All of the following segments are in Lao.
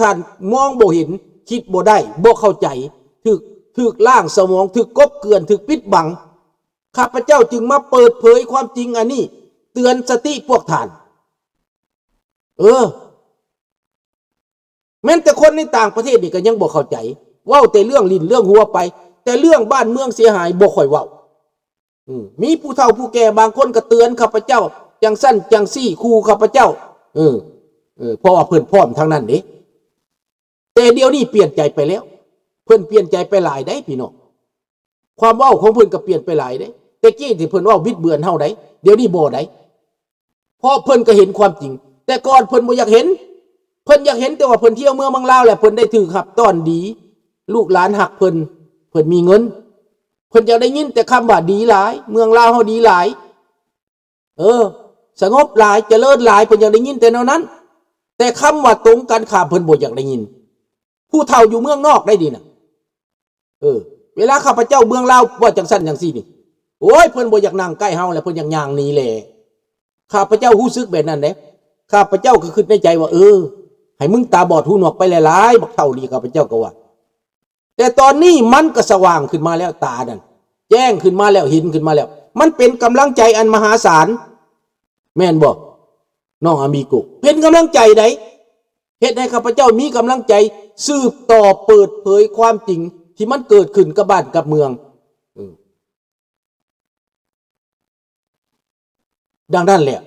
ທ່ານມອງບໍ່ເຫັນ, ຄິດບໍ່ໄດ້, ບໍ່ເຂົ້າໃຈ, ຖືກ, ຖືກລ້າງສະໝອງ, ຖືກກົບເກື່ອນ, ຖືກປິດບັງ. ຂ້າພະເຈົ້າຈຶ່ງມາເປີດເຜີຍຄວາມຈິງອັນນີ້, ເຕືອນສະຕິພວກທ່ານ. ເອີ, ແມ່ນແຕ່ຄົນໃນຕ່າງປະເທດນີ້ກໍຍັງບໍ່ເຂົ້າໃຈ, ເວົ້າແຕ່ເລື່ອງຫຼິ້ນເລື່ອງຫົວໄປ, ແຕ່ເລື່ອງບ້ານເມືອງເສຍຫາຍບໍ່ຄ່ອຍເວົ້າ. ອືມ ມີຜູ້ເຖົ້າຜູ້ແກ່ບາງຄົນກໍເຕືອນຂ້າພະເຈົ້າ ຈັ່ງຊັ້ນຈັ່ງຊີ້, ຂູ່ຂ້າພະເຈົ້າ. ເອີ, ເອີ, ເພາະວ່າເພິ່ນພ້ອມທາງນັ້ນເດ້. ແຕ່ດຽວນີ້ປ່ຽນໃຈໄປແລ້ວ, ເພິ່ນປ່ຽນໃຈໄປຫຼາຍໃດ໋ພີ່ນ້ອງ. ຄວາມເວົ້າຂອງເພິ່ນກໍປ່ຽນໄປຫຼາຍເດ້. ແຕ່ກີ້ທີ່ເພິ່ນເວົ້າບິດເບືອນເຮົາໃດ໋, ດຽວນີ້ບໍ່ໃດ໋. ເພາະເພິ່ນກໍເຫັນຄວາມຈິງ. ແຕ່ກ່ອນເພິ່ນບໍ່ຢາກເຫັນ, ເພິ່ນຢາກເຫັນແຕ່ວ່າເພິ່ນທ່ຽວເມືອງເມືອງລາວແລ້ວ ເພິ່ນໄດ້ຖືກຮັບຕ້ອນດີ, ລູກຫຼານຮັກເພິ່ນ, ເພິ່ນມີເງິນ, ເພິ່ນຢາກໄດ້ຍິນແຕ່ຄຳວ່າດີຫຼາຍ, ເມືອງລາວເຮົາດີຫຼາຍ, ເອີ, ສະຫງົບຫຼາຍ, ຈະເລີນຫຼາຍ, ເພິ່ນຢາກໄດ້ຍິນແຕ່ແນວນັ້ນ. ແຕ່ຄຳວ່າຕົງກັນຂ້າມເພິ່ນບໍ່ຢາກໄດ້ຍິນ. ຜູ້ເຖົ້າຢູ່ເມືອງນອກໄດ໋ນີ້ນະ. ເອີ, ເວລາຂ້າພະເຈົ້າເມືອງລາວເວົ້າຈັ່ງຊັ້ນຈັ່ງຊີ້ນີ້, ໂອ້ຍ, ເພິ່ນບໍ່ຢາກນັ່ງໃກ້ເຮົາແລ້ວ, ເພິ່ນຢາກຍ່າງໜີແຫຼະ. ຂ້າພະເຈົ້າຮູ້ສຶກແບບນັ້ນເດ້. ຂ້າພະເຈົ້າກໍຄິດໃນໃຈວ່າ, ເອີ, ໃຫ້ມຶງຕາບອດຫູໜວກໄປຫຼາຍໆ, ບັກເຖົ້ານີ້, ຂ້າພະເຈົ້າກໍວ່າ. ແຕ່ຕອນນີ້ມັນກໍສະຫວ່າງຂຶ້ນມາແລ້ວ, ຕານັ້ນແຈ້ງຂຶ້ນມາແລ້ວ, ເຫັນຂຶ້ນມາແລ້ວ. ມັນເປັນກຳລັງໃຈອັນມະຫາສານ, ແມ່ນບໍ່ ນ້ອງອາມີໂກ? ເປັນກຳລັງໃຈໃດ໋, ເຮັດໃຫ້ຂ້າພະເຈົ້າມີກຳລັງໃຈສືບຕໍ່ເປີດເຜີຍຄວາມຈິງທີ່ມັນເກີດຂຶ້ນກັບບ້ານກັບເມືອງ. ເອີ. ດັ່ງນັ້ນແຫຼະ,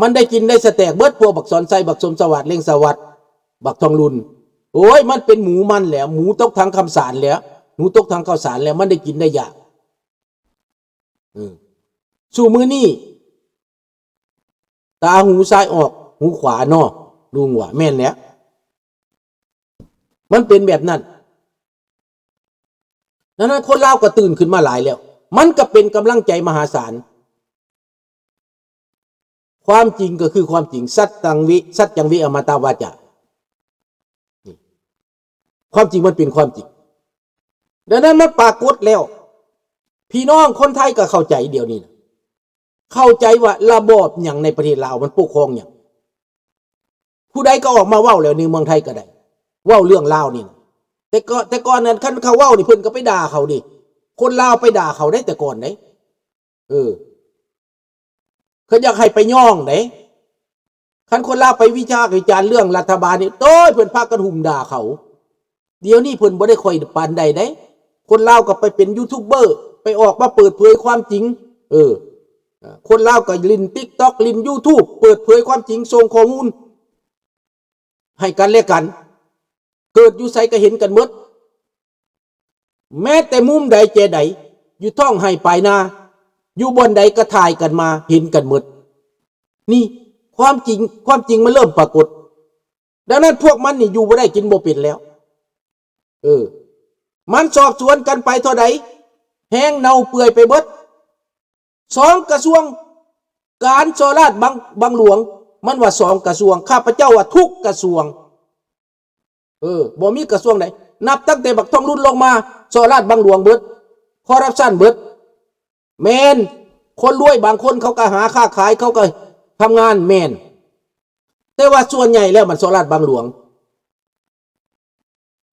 ມັນໄດ້ກິນໄດ້ສະແຕກເບິດ, ພວກບັກສອນໄຊ, ບັກສົມສະຫວັດ, ເລັ່ງສະຫວັດ, ບັກທອງລຸນ. ໂອ້ຍ, ມັນເປັນໝູມັນແຫຼະ, ໝູຕົກຖັງຄຳສານແຫຼະ, ໝູຕົກຖັງເຂົ້າສານແຫຼະ, ມັນໄດ້ກິນໄດ້ຢາກ. ເອີ, ສູ່ມື້ນີ້ ຕາຫູຊ້າຍອອກຫູຂວາເນາະ, ລຸງວ່າ. ແມ່ນແຫຼະ, ມັນເປັນແບບນັ້ນ. ດັ່ງນັ້ນຄົນລາວກໍຕື່ນຂຶ້ນມາຫຼາຍແລ້ວ, ມັນກໍເປັນກຳລັງໃຈມະຫາສານ. ຄວາມຈິງກໍຄືຄວາມຈິງ, ສັດຕັງວິ, ສັດຈັງວິອະມະຕະວາຈາ. ນີ້ ຄວາມຈິງມັນເປັນຄວາມຈິງ. ດັ່ງນັ້ນມັນປາກົດແລ້ວ, ພີ່ນ້ອງຄົນໄທກໍເຂົ້າໃຈດຽວນີ້ນະ. ເຂົ້າໃຈວ່າລະບອບຫຍັງໃນປະເທດລາວມັນປົກຄອງຫຍັງ. ຜູ້ໃດກໍອອກມາເວົ້າແລ້ວ, ໃນເມືອງໄທກໍໄດ້ ເວົ້າເລື່ອງລາວນີ້ນະ. ແຕ່ກໍ ແຕ່ກ່ອນນັ້ນ ຄັນເຂົາເວົ້ານີ້ ເພິ່ນກໍໄປດ່າເຂົາເດ້, ຄົນລາວໄປດ່າເຂົາໄດ້ແຕ່ກ່ອນເດ້. ເອີ, ເຂົາຢາກໃຫ້ໄປຍ້ອງເດ້. ຄັນຄົນລາວໄປວິພາກວິຈານເລື່ອງລັດຖະບານນີ້, ໂອ້ຍ, ເພິ່ນພາກັນຫຸ້ມດ່າເຂົາ. ດຽວນີ້ເພິ່ນບໍ່ໄດ້ຄ່ອຍປານໃດເດ້. ຄົນລາວກໍໄປເປັນຢູທູບເບີ, ໄປອອກມາເປີດເຜີຍຄວາມຈິງ. ເອີ, ຄົນລາວກໍຫຼິ້ນຕິກຕັອກ, ຫຼິ້ນຢູທູບ, ເປີດເຜີຍຄວາມຈິງ, ສົ່ງຂໍ້ມູນໃຫ້ກັນແລະກັນ. ເກີດຢູ່ໃສກໍເຫັນກັນໝົດ. ແມ້ແຕ່ມຸມໃດແຈໃດ, ຢູ່ທ້ອງໄຮ່ປາຍນາ, ຢູ່ບ່ອນໃດກໍຖ່າຍກັນມາ, ເຫັນກັນໝົດ. ນີ້ຄວາມຈິງ, ຄວາມຈິງມັນເລີ່ມປາກົດ. ດັ່ງນັ້ນພວກມັນນີ້ຢູ່ບໍ່ໄດ້ກິນບໍ່ເປັນແລ້ວ. ເອີ, ມັນສອບສວນກັນໄປເທົ່າໃດ, ແຫ້ງເນົ່າເປື່ອຍໄປເບິດ. ສອງກະຊວງ, ການສໍ້ລາດບັງ, ບັງຫຼວງ, ມັນວ່າສອງກະຊວງ, ຂ້າພະເຈົ້າວ່າທຸກກະຊວງ. ເອີ, ບໍ່ມີກະຊວງໃດ, ນັບຕັ້ງແຕ່ບັກທອງລຸນລົງມາ, ສໍ້ລາດບັງຫຼວງເບິດ, ຄໍຣັບຊັນເບິດ. ແມ່ນ, ຄົນລວຍບາງຄົນເຂົາກໍຫາຄ້າຂາຍ, ເຂົາກໍທຳງານ, ແມ່ນ, ແຕ່ວ່າສ່ວນໃຫຍ່ແລ້ວມັນສໍ້ລາດບັງຫຼວງ.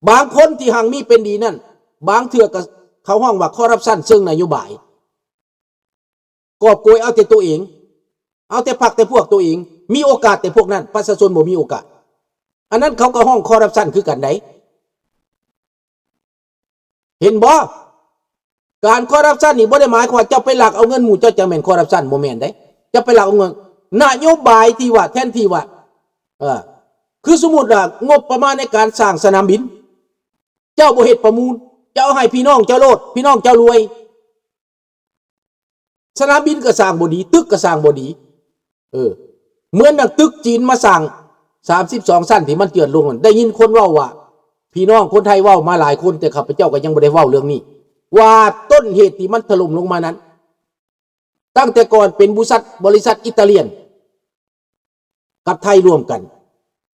ບາງຄົນທີ່ຮັ່ງມີເປັນດີນັ້ນ, ບາງເທື່ອກໍເຂົາຮ້ອງວ່າຄໍຣັບຊັນເຊີງນະໂຍບາຍ. ກອບໂກຍເອົາແຕ່ໂຕເອງ, ເອົາແຕ່ພັກແຕ່ພວກໂຕເອງ, ມີໂອກາດແຕ່ພວກນັ້ນ, ປະຊາຊົນບໍ່ມີໂອກາດ. ອັນນັ້ນເຂົາກໍຮ້ອງຄໍຣັບຊັນຄືກັນໃດ໋. ເຫັນບໍ່? ການຄໍຣັບຊັນນີ້ບໍ່ໄດ້ໝາຍຄວາມວ່າເຈົ້າໄປລັກເອົາເງິນໝູ່ເຈົ້າຈັ່ງແມ່ນຄໍຣັບຊັນ, ບໍ່ແມ່ນເດ້. ເຈົ້າໄປລັກເອົາເງິນ, ນະໂຍບາຍທີ່ວ່າ, ແທນທີ່ວ່າ, ເອີ, ຄືສົມມຸດວ່າງົບປະມານໃນການສ້າງສະໜາມບິນ, ເຈົ້າບໍ່ເຮັດປະມູນ, ເຈົ້າເອົາໃຫ້ພີ່ນ້ອງເຈົ້າໂລດ, ພີ່ນ້ອງເຈົ້າລວຍ. ສະໜາມບິນກໍສ້າງບໍ່ດີ, ຕຶກກໍສ້າງບໍ່ດີ. ເອີ, ເໝືອນດັ່ງຕຶກຈີນມາສ້າງສາມສິບສອງຊັ້ນທີ່ມັນເຈື່ອນລົງນັ້ນ, ໄດ້ຍິນຄົນເວົ້າວ່າ, ພີ່ນ້ອງຄົນໄທເວົ້າມາຫຼາຍຄົນ, ແຕ່ຂ້າພະເຈົ້າກໍຍັງບໍ່ໄດ້ເວົ້າເລື່ອງນີ້, ວ່າຕົ້ນເຫດທີ່ມັນຖະຫຼົ່ມລົງມານັ້ນ, ຕັ້ງແຕ່ກ່ອນເປັນບໍລິສັດ, ບໍລິສັດອິຕາລຽນ ກັບໄທລວມກັນ,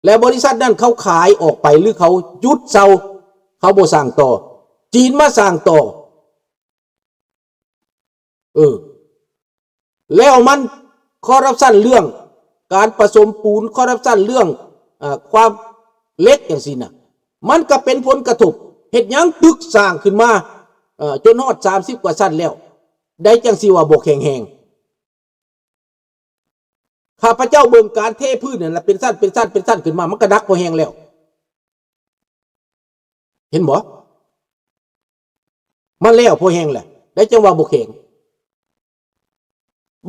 ແລະ ບໍລິສັດນັ້ນເຂົາຂາຍອອກໄປ ຫຼື ເຂົາຢຸດເຊົາ, ເຂົາບໍ່ສ້າງຕໍ່, ຈີນມາສ້າງຕໍ່. ເອີ, ແລ້ວມັນຄໍຣັບຊັນເລື່ອງການປະສົມປູນ, ຄໍຣັບຊັນເລື່ອງ, ເອີ, ຄວາມ ເຫຼັກຈັ່ງຊີ້ນະ ມັນກໍເປັນຜົນກະທົບ. ເຮັດຫຍັງຕຶກສ້າງຂຶ້ນມາ ເອີ ຈົນຮອດສາມສິບກວ່າຊັ້ນແລ້ວ ໄດ້ຈັ່ງຊິວ່າບໍ່ແຂງແຮງ? ຂ້າພະເຈົ້າເບິ່ງການເທພື້ນນັ້ນລະ ເປັນຊັ້ນ ເປັນຊັ້ນ ເປັນຊັ້ນຂຶ້ນມາ ມັນກະໜັກພໍແຮງແລ້ວ. ເຫັນບໍ່? ມັນແລ້ວພໍແຮງແຫຼະ ໄດ້ຈັ່ງວ່າບໍ່ແຂງ.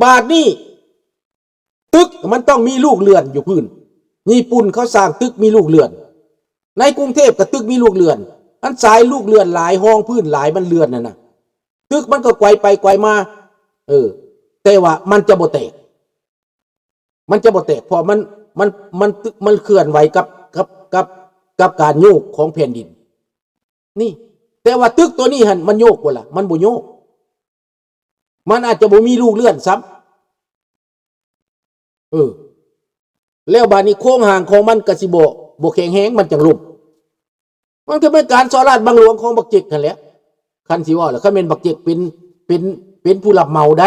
ບາດນີ້ ຕຶກມັນຕ້ອງມີລູກເຮືອນຢູ່ພື້ນ. ຍີ່ປຸ່ນເຂົາສ້າງຕຶກມີລູກເຮືອນ. ໃນກຸງເທບກໍຕຶກມີລູກເຮືອນ. ອັນສາຍລູກເຮືອນຫຼາຍ, ຮອງພື້ນຫຼາຍ, ມັນເລື່ອນຫັ້ນນະ. ຕຶກມັນກໍໄກວໄປໄກວມາ. ເອີ ແຕ່ວ່າມັນຈະບໍ່ແຕກ. ມັນຈະບໍ່ແຕກ ເພາະມັນ ມັນ ມັນ ມັນເຄື່ອນໄຫວກັບ ກັບ ກັບ ກັບການໂຍກຂອງແຜ່ນດິນ. ນີ້ ແຕ່ວ່າຕຶກຕົວນີ້ຫັ້ນ ມັນໂຍກບໍ່ລະ? ມັນບໍ່ໂຍກ. ມັນອາດຈະບໍ່ມີລູກເຮືອນຊ້ຳ. ເອີ ແລ້ວບາດນີ້ໂຄງຮ່າງຂອງມັນກໍຊິບໍ່ ບໍ່ແຂງແຮງ ມັນຈັ່ງລົ້ມ. ມັນກໍເປັນການສໍ້ລາດບັງຫຼວງຂອງບັກເຈັກຫັ້ນແຫຼະ. ຄັນຊິເວົ້າລະ ຄັນແມ່ນບັກເຈັກເປັນ ເປັນ ເປັນຜູ້ຮັບເໝົາໃດ.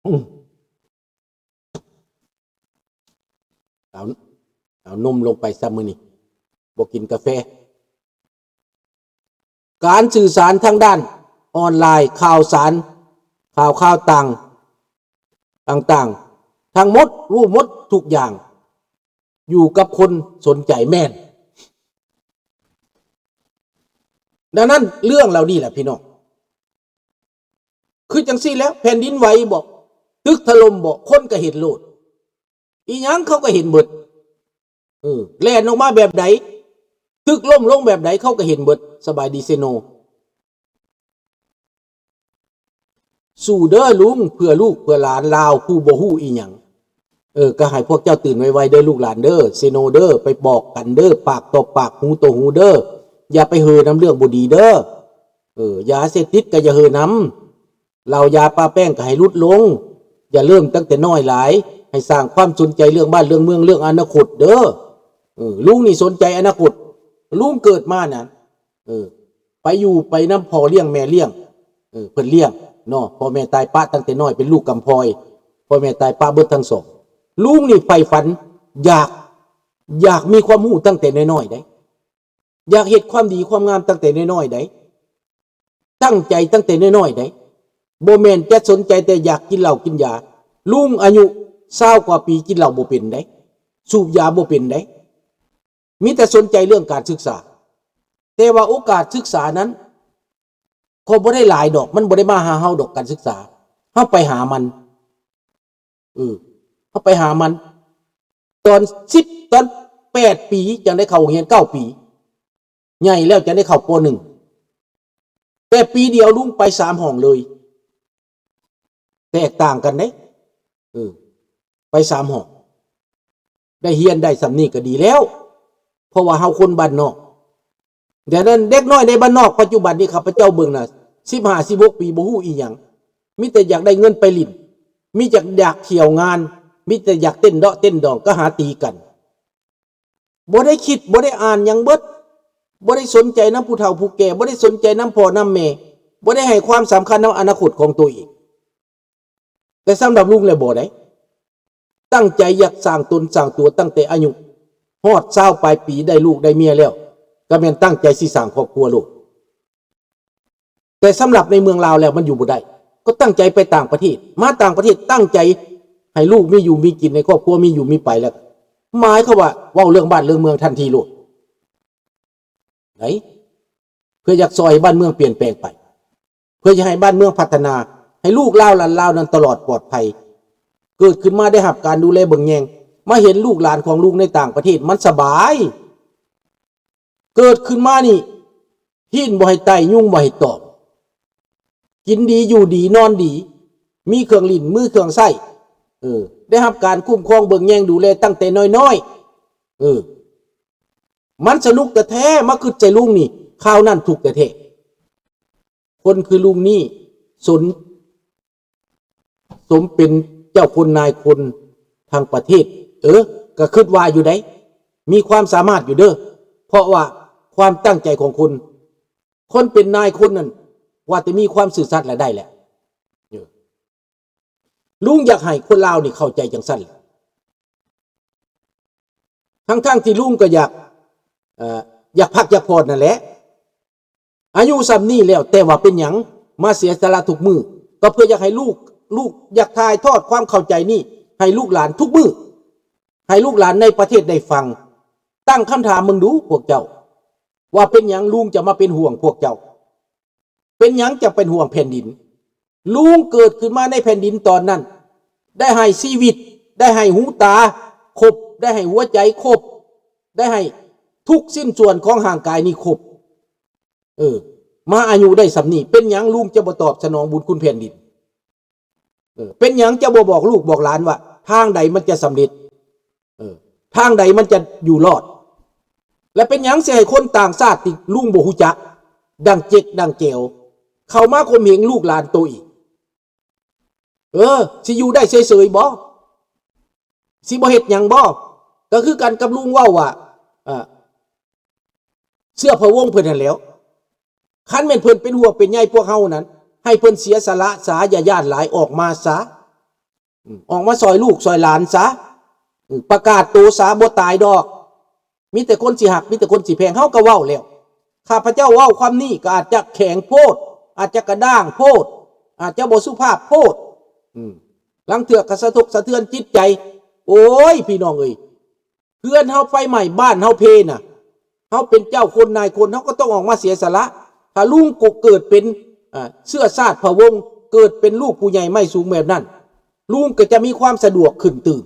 ອືມ ເອົາ ເອົານົມລົງໄປຊະມື້ນີ້ ບໍ່ກິນກາແຟ. ການສື່ສານທາງດ້ານອອນລາຍ, ຂ່າວສານ, ຂ່າວ ຂ່າວຕ່າງ ຕ່າງໆ ທັງໝົດ ຮູ້ໝົດທຸກຢ່າງ ຢູ່ກັບຄົນສົນໃຈແມ່ນ. ດັ່ງນັ້ນເລື່ອງເຫຼົ່ານີ້ແຫຼະພີ່ນ້ອງ ຄືຈັ່ງຊີ້ແຫຼະ ແຜ່ນດິນໄຫວບໍ ຕຶກຖະຫຼົ່ມບໍ ຄົນກໍເຫັນໂລດ ອີ່ຫຍັງເຂົາກໍເຫັນເບິດ. ເອີ ແລ່ນອອກມາແບບໃດ ຕຶກລົ້ມລົງແບບໃດ ເຂົາກໍເຫັນເບິດ. ສະບາຍດີເຊໂນ. ສູ້ເດີລຸງ ເພື່ອລູກເພື່ອຫຼານລາວຜູ້ບໍ່ຮູ້ອີ່ຫຍັງ. ເອີ ກໍໃຫ້ພວກເຈົ້າຕື່ນໄວໆເດີລູກຫຼານເດີ ເຊໂນເດີ ໄປບອກກັນເດີ ປາກຕໍ່ປາກ ຫູຕໍ່ຫູເດີ ຢ່າໄປເຫີນຳເລື່ອງບໍ່ດີເດີ. ເອີ ຢາເສບຕິດກໍຢ່າເຫີນຳ ເຫຼົ້າຢາປາແປ້ງກໍໃຫ້ຫຼຸດລົງ ຢ່າເລີ່ມຕັ້ງແຕ່ນ້ອຍຫຼາຍ ໃຫ້ສ້າງຄວາມສົນໃຈເລື່ອງບ້ານເລື່ອງເມືອງ ເລື່ອງອະນາຄົດເດີ. ເອີ ລຸງນີ້ສົນໃຈອະນາຄົດ ລຸງເກີດມານະ ເອີ ໄປຢູ່ໄປນຳພໍ່ລ້ຽງແມ່ລ້ຽງ ເອີ ເພິ່ນລ້ຽງເນາະ ພໍ່ແມ່ຕາຍປະຕັ້ງແຕ່ນ້ອຍ ເປັນລູກກຳພ້ອຍ ພໍ່ແມ່ຕາຍປະເບິດທັງສອງ. ລຸງນີ້ໃຝ່ຝັນຢາກ ຢາກມີຄວາມຮູ້ຕັ້ງແຕ່ນ້ອຍໆໃດ ຢາກເຮັດຄວາມດີຄວາມງາມຕັ້ງແຕ່ນ້ອຍໆໃດ ຕັ້ງໃຈຕັ້ງແຕ່ນ້ອຍໆໃດ ບໍ່ແມ່ນແຕ່ສົນໃຈແຕ່ຢາກກິນເຫຼົ້າກິນຢາ. ລຸງອາຍຸຊາວກວ່າປີກິນເຫຼົ້າບໍ່ເປັນໃດ ສູບຢາບໍ່ເປັນໃດ ມີແຕ່ສົນໃຈເລື່ອງການສຶກສາ. ແຕ່ວ່າໂອກາດສຶກສານັ້ນ ກໍບໍ່ໄດ້ຫຼາຍດອກ ມັນບໍ່ໄດ້ມາຫາເຮົາດອກ ການສຶກສາ ເຮົາໄປຫາມັນ ເອີ ເຮົາໄປຫາມັນ ຕອນສິບ ຕອນແປດປີຈັ່ງໄດ້ເຂົ້າໂຮງຮຽນ ເກົ້າປີ ໃຫຍ່ແລ້ວຈັ່ງໄດ້ເຂົ້າ ປໍໜຶ່ງ ແຕ່ປີດຽວລຸງໄປສາມຫ້ອງເລີຍ ແຕກຕ່າງກັນເດ້ ເອີ ໄປສາມຫ້ອງ ໄດ້ຮຽນໄດ້ສ່ຳນີ້ກໍດີແລ້ວ ເພາະວ່າເຮົາຄົນບ້ານນອກ. ແຕ່ນັ້ນເດັກນ້ອຍໃນບ້ານນອກປັດຈຸບັນນີ້ ຂ້າພະເຈົ້າເບິ່ງນະ ສິບຫ້າ ສິບຫົກປີ ບໍ່ຮູ້ອີ່ຫຍັງ ມີແຕ່ຢາກໄດ້ເງິນໄປຫຼິ້ນ ມີແຕ່ຢາກທ່ຽວງານ ມີແຕ່ຢາກເຕັ້ນເດາະເຕັ້ນດອງ ກໍຫາຕີກັນ ບໍ່ໄດ້ຄິດ ບໍ່ໄດ້ອ່ານຫຍັງເບິດ ບໍ່ໄດ້ສົນໃຈນຳຜູ້ເຖົ້າຜູ້ແກ່ ບໍ່ໄດ້ສົນໃຈນຳພໍ່ນຳແມ່ ບໍ່ໄດ້ໃຫ້ຄວາມສຳຄັນນຳອະນາຄົດຂອງໂຕເອງ. ແຕ່ສຳລັບລຸງແລ້ວບໍ່ໄດ້ ຕັ້ງໃຈຢາກສ້າງຕົນສ້າງຕົວຕັ້ງແຕ່ອາຍຸຮອດຊາວປາຍປີ ໄດ້ລູກໄດ້ເມຍແລ້ວ ກໍແມ່ນຕັ້ງໃຈຊິສ້າງຄອບຄົວໂລດ. ແຕ່ສຳລັບໃນເມືອງລາວແລ້ວມັນຢູ່ບໍ່ໄດ້ ກໍຕັ້ງໃຈໄປຕ່າງປະເທດ ມາຕ່າງປະເທດຕັ້ງໃຈໃຫ້ລູກມີຢູ່ມີກິນ ໃຫ້ຄອບຄົວມີຢູ່ມີໄປ ແລ້ວໝາຍຄວາມວ່າເວົ້າເລື່ອງບ້ານເລື່ອງເມືອງທັນທີໂລດ ໄດ ເພື່ອຢາກຊ່ອຍໃຫ້ບ້ານເມືອງປ່ຽນແປງໄປ ເພື່ອຈະໃຫ້ບ້ານເມືອງພັດທະນາ ໃຫ້ລູກລາວຫຼານລາວນັ້ນຕະຫຼອດປອດໄພ ເກີດຂຶ້ນມາໄດ້ຮັບການດູແລເບິ່ງແຍງ ມາເຫັນລູກຫຼານຂອງລຸງໃນຕ່າງປະເທດມັນສະບາຍ ເກີດຂຶ້ນມານີ້ ຮີນບໍ່ໃຫ້ໄຕ່ ຍຸງບໍ່ໃຫ້ຕອມ ກິນດີຢູ່ດີນອນດີ ມີເຄື່ອງຫຼິ້ນມີເຄື່ອງໃຊ້ ເອີ ໄດ້ຮັບການຄຸ້ມຄອງເບິ່ງແຍງດູແລຕັ້ງແຕ່ນ້ອຍໆ ເອີ ມັນສະໜຸກແທ້ໆ ມາຄິດໃສ່ລຸງນີ້ ຄາວນັ້ນທຸກແທ້ໆ. ຄົນຄືລຸງນີ້ສົມ ສົມເປັນເຈົ້າຄົນນາຍຄົນທັງປະເທດ ເອີ ກໍຄິດວ່າຢູ່ໃດ໋ ມີຄວາມສາມາດຢູ່ເດີ ເພາະວ່າຄວາມຕັ້ງໃຈຂອງຄົນ ຄົນເປັນນາຍຄົນນັ້ນ ວ່າແຕ່ມີຄວາມຊື່ສັດລະໄດ້ແຫຼະ ເອີ. ລຸງຢາກໃຫ້ຄົນລາວນີ້ເຂົ້າໃຈຈັ່ງຊັ້ນ ທັງໆທີ່ລຸງກໍຢາກ ເອີ ຢາກພັກຢາກຜ່ອນນັ້ນແຫຼະ. ອາຍຸສ່ຳນີ້ແລ້ວ ແຕ່ວ່າເປັນຫຍັງມາເສຍສະຫຼະທຸກມື້? ກໍເພື່ອຢາກໃຫ້ລູກ ລູກ ຢາກຖ່າຍທອດຄວາມເຂົ້າໃຈນີ້ໃຫ້ລູກຫຼານທຸກມື້ ໃຫ້ລູກຫຼານໃນປະເທດໄດ້ຟັງ. ຕັ້ງຄຳຖາມເບິ່ງດູພວກເຈົ້າ ວ່າເປັນຫຍັງລຸງຈະມາເປັນຫ່ວງພວກເຈົ້າ? ເປັນຫຍັງຈະເປັນຫ່ວງແຜ່ນດິນ? ລຸງເກີດຂຶ້ນມາໃນແຜ່ນດິນຕອນນັ້ນ ໄດ້ໃຫ້ຊີວິດ ໄດ້ໃຫ້ຫູຕາຄົບ ໄດ້ໃຫ້ຫົວໃຈຄົບ ໄດ້ໃຫ້ທຸກຊິ້ນສ່ວນຂອງຮ່າງກາຍນີ້ຄົບ. ເອີ ມາອາຍຸໄດ້ສ່ຳນີ້ ເປັນຫຍັງລຸງຈະບໍ່ຕອບສະໜອງບຸນຄຸນແຜ່ນດິນ? ເອີ ເປັນຫຍັງຈະບໍ່ບອກລູກບອກຫຼານວ່າທາງໃດມັນຈະສຳເລັດ? ເອີ ທາງໃດມັນຈະຢູ່ລອດ? ແລະ ເປັນຫຍັງຊິໃຫ້ຄົນຕ່າງຊາດທີ່ລຸງບໍ່ຮູ້ຈັກ ດັ່ງເຈັກດັ່ງແຈວ ເຂົ້າມາຂົ່ມເຫງລູກຫຼານໂຕອີກ? ເອີ ຊິຢູ່ໄດ້ເສີຍໆບໍ? ຊິບໍ່ເຮັດຫຍັງບໍ? ກໍຄືກັນກັບລຸງເວົ້າວ່າ ເອີ ເຊື່ອພະວົງເພິ່ນຫັ້ນແຫຼ້ວ. ຄັນແມ່ນເພິ່ນເປັນຫ່ວງເປັນໃຍພວກເຮົານັ້ນ ໃຫ້ເພິ່ນເສຍສະຫຼະສາ ຢ່າຢ້ານຫຼາຍ ອອກມາສາ ອືມ ອອກມາຊ່ອຍລູກຊ່ອຍຫຼານສາ ອືມ ປະກາດໂຕສາ ບໍ່ຕາຍດອກ. ມີແຕ່ຄົນຊິຮັກ ມີແຕ່ຄົນຊິແພງ. ເຮົາກໍເວົ້າແລ້ວ ຂ້າພະເຈົ້າເວົ້າຄຳນີ້ກໍອາດຈະແຂງໂພດ ອາດຈະກະດ້າງໂພດ ອາດຈະບໍ່ສຸພາບໂພດ ອືມ ລາງເທື່ອກໍສະທົກສະເທືອນຈິດໃຈ. ໂອ້ຍ ພີ່ນ້ອງເອີຍ ເຮືອນເຮົາໄຟໄໝ້ ບ້ານເຮົາເພນະ ເຮົາເປັນເຈົ້າຄົນນາຍຄົນ ເຮົາກໍຕ້ອງອອກມາເສຍສະຫຼະ. ຖ້າລຸງກໍເກີດເປັນ ເອີ ເຊື້ອຊາດພະວົງ ເກີດເປັນລູກຜູ້ໃຫຍ່ໄມ້ສູງແບບນັ້ນ ລຸງກໍຈະມີຄວາມສະດວກຂຶ້ນຕື່ມ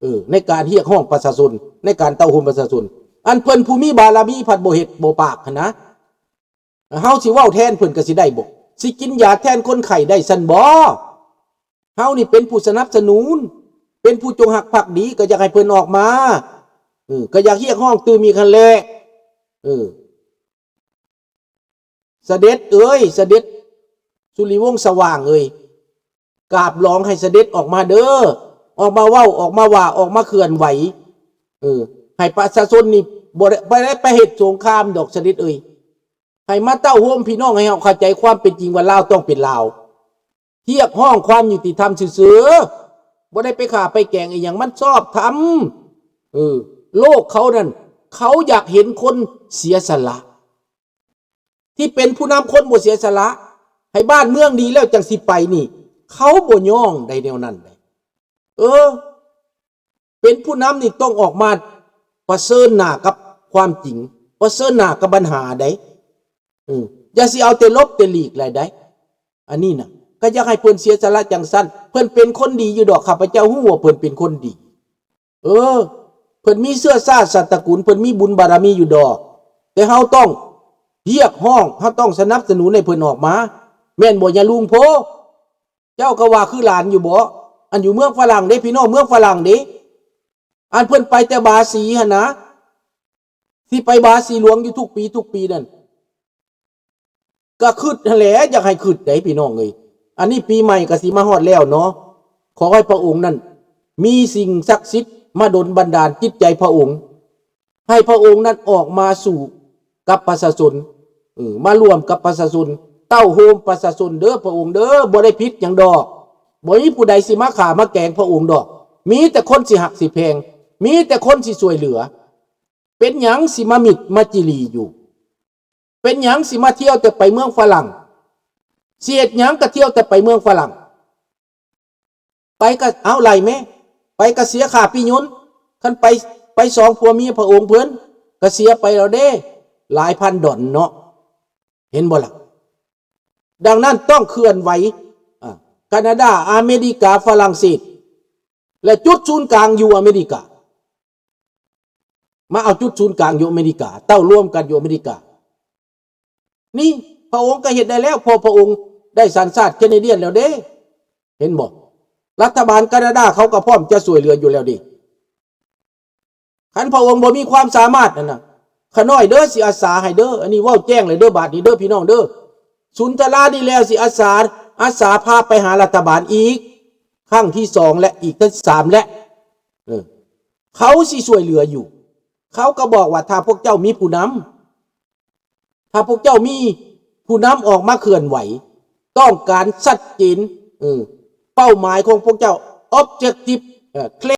ເອີ ໃນການຮຽກຮ້ອງປະຊາຊົນ ໃນການເຕົ້າໂຮມປະຊາຊົນ. ອັນເພິ່ນຜູ້ມີບາລະມີພັດບໍ່ເຮັດບໍ່ປາກຫັ້ນນະ ເຮົາຊິເວົ້າແທນເພິ່ນກໍຊິໄດ້ບໍ? ຊິກິນຢາແທນຄົນໄຂ້ໄດ້ຊັ້ນບໍ? ເຮົານີ້ເປັນຜູ້ສະໜັບສະໜູນ ເປັນຜູ້ຈົງຮັກພັກດີ ກໍຢາກໃຫ້ເພິ່ນອອກມາ ເອີ ກໍຢາກຮຽກຮ້ອງຕື່ມອີກຫັ້ນແຫຼະ ເອີ. ສະເດັດເອີຍ ສະເດັດສຸລິວົງສະຫວ່າງເອີຍ ກາບລອງໃຫ້ສະເດັດອອກມາເດີ ອອກມາເວົ້າ ອອກມາວ່າ ອອກມາເຄື່ອນໄຫວ ເອີ ໃຫ້ປະຊາຊົນນີ້ບໍ່ໄດ້ ບໍ່ໄດ້ໄປເຮັດສົງຄາມດອກ ສະເດັດເອີຍ. ໃຫ້ມາເຕົ້າໂຮມພີ່ນ້ອງ ໃຫ້ເຮົາເຂົ້າໃຈຄວາມເປັນຈິງວ່າລາວຕ້ອງເປັນລາວ ຮຽກຮ້ອງຄວາມຍຸຕິທຳຊື່ໆ ບໍ່ໄດ້ໄປຂ້າໄປແກງອີ່ຫຍັງ ມັນຊອບທຳ ເອີ ໂລກເຂົານັ້ນ ເຂົາຢາກເຫັນຄົນເສຍສະຫຼະ ທີ່ເປັນຜູ້ນຳຄົນບໍ່ເສຍສະຫຼະ ໃຫ້ບ້ານເມືອງດີແລ້ວຈັ່ງຊິໄປນີ້ ເຂົາບໍ່ຍອມໄດ້ແນວນັ້ນໃດ. ເອີ ເປັນຜູ້ນຳນີ້ຕ້ອງອອກມາປະເຊີນໜ້າກັບຄວາມຈິງ ປະເຊີນໜ້າກັບບັນຫາໃດ. ເອີ ຢ່າຊິເອົາແຕ່ຫຼົບແຕ່ຫຼີກຫຼາຍໃດ. ອັນນີ້ນະ ກໍຢາກໃຫ້ເພິ່ນເສຍສະຫຼະຈັ່ງຊັ້ນ ເພິ່ນເປັນຄົນດີຢູ່ດອກ ຂ້າພະເຈົ້າຮູ້ວ່າເພິ່ນເປັນຄົນດີ. ເອີ ເພິ່ນມີເຊື້ອຊາດຊາດຕະກຸນ ເພິ່ນມີບຸນບາລະມີຢູ່ດອກ ແຕ່ເຮົາຕ້ອງຮຽກຮ້ອງ ເຮົາຕ້ອງສະໜັບສະໜູນໃຫ້ເພິ່ນອອກມາ ແມ່ນບໍ່ຍາລຸງໂພ? ເຈົ້າກໍວ່າຄືຫຼານຢູ່ບໍ? ອັນຢູ່ເມືອງຝຣັ່ງເດ້ ພີ່ນ້ອງເມືອງຝຣັ່ງເດ້ ອັນເພິ່ນໄປແຕ່ບາສີຫັ້ນນະ ຊິໄປບາສີຫຼວງຢູ່ທຸກປີ ທຸກປີນັ້ນ ກໍຄຶດຫັ້ນແຫຼະ ຢາກໃຫ້ຄຶດໃດພີ່ນ້ອງເອີຍ. ອັນນີ້ປີໃໝ່ກໍຊິມາຮອດແລ້ວເນາະ ຂໍໃຫ້ພະອົງນັ້ນມີສິ່ງສັກສິດມາດົນບັນດານຈິດໃຈພະອົງ ໃຫ້ພະອົງນັ້ນອອກມາສູ້ກັບປະຊາຊົນ ເອີ ມາຮ່ວມກັບປະຊາຊົນ ເຕົ້າໂຮມປະຊາຊົນເດີພະອົງເດີ. ບໍ່ໄດ້ຜິດຫຍັງດອກ ບໍ່ມີຜູ້ໃດຊິມາຂ້າມາແກງພະອົງດອກ ມີແຕ່ຄົນຊິຮັກຊິແພງ ມີແຕ່ຄົນຊິຊ່ວຍເຫຼືອ. ເປັນຫຍັງຊິມາມິດມາຈີ່ຫຼີຢູ່? ເປັນຫຍັງຊິມາທ່ຽວແຕ່ໄປເມືອງຝຣັ່ງ? ຊິເຮັດຫຍັງກໍທ່ຽວແຕ່ໄປເມືອງຝຣັ່ງ? ໄປກໍເອົາໄລ່ແມ້ ໄປກໍເສຍຄ່າປີ້ຍົນ. ຄັນໄປ ໄປສອງຜົວເມຍພະອົງເພິ່ນ ກໍເສຍໄປແລ້ວເດ້ ຫຼາຍພັນດອນເນາະ ເຫັນບໍ່ລະ? ດັ່ງນັ້ນຕ້ອງເຄື່ອນໄຫວ ອາ ການາດາ ອາເມລິກາ ຝຣັ່ງເສດ ແລະ ຈຸດສູນກາງຢູ່ອາເມລິກາ ມາເອົາຈຸດສູນກາງຢູ່ອາເມລິກາ ເຕົ້າລວມກັນຢູ່ອາເມລິກາ. ນີ້ພະອົງກໍເຮັດໄດ້ແລ້ວ ເພາະພະອົງໄດ້ສັນຊາດແຄນາດຽນແລ້ວເດ້ ເຫັນບໍ່? ລັດຖະບານການາດາເຂົາກໍພ້ອມຈະຊ່ວຍເຫຼືອຢູ່ແລ້ວເດ້. ຄັນພະອົງບໍ່ມີຄວາມສາມາດນັ້ນນະ ຂ້ານ້ອຍເດີ ຊິອາສາໃຫ້ເດີ. ອັນນີ້ເວົ້າແຈ້ງເລີຍເດີ ບາດນີ້ເດີ ພີ່ນ້ອງເດີ. ສຸນທະລານີ້ແລ້ວ ຊິອາສາ ອາສາພາໄປຫາລັດຖະບານອີກ ຄັ້ງທີສອງ ແລະ ອີກຄັ້ງທີສາມ ແລະ ເອີ ເຂົາຊິຊ່ວຍເຫຼືອຢູ່. ເຂົາກໍບອກວ່າ ຖ້າພວກເຈົ້າມີຜູ້ນຳ ຖ້າພວກເຈົ້າມີຜູ້ນຳອອກມາເຄື່ອນໄຫວ ຕ້ອງການຊັດເຈນ ເອີ ເປົ້າໝາຍຂອງພວກເຈົ້າ objective ເອີ claim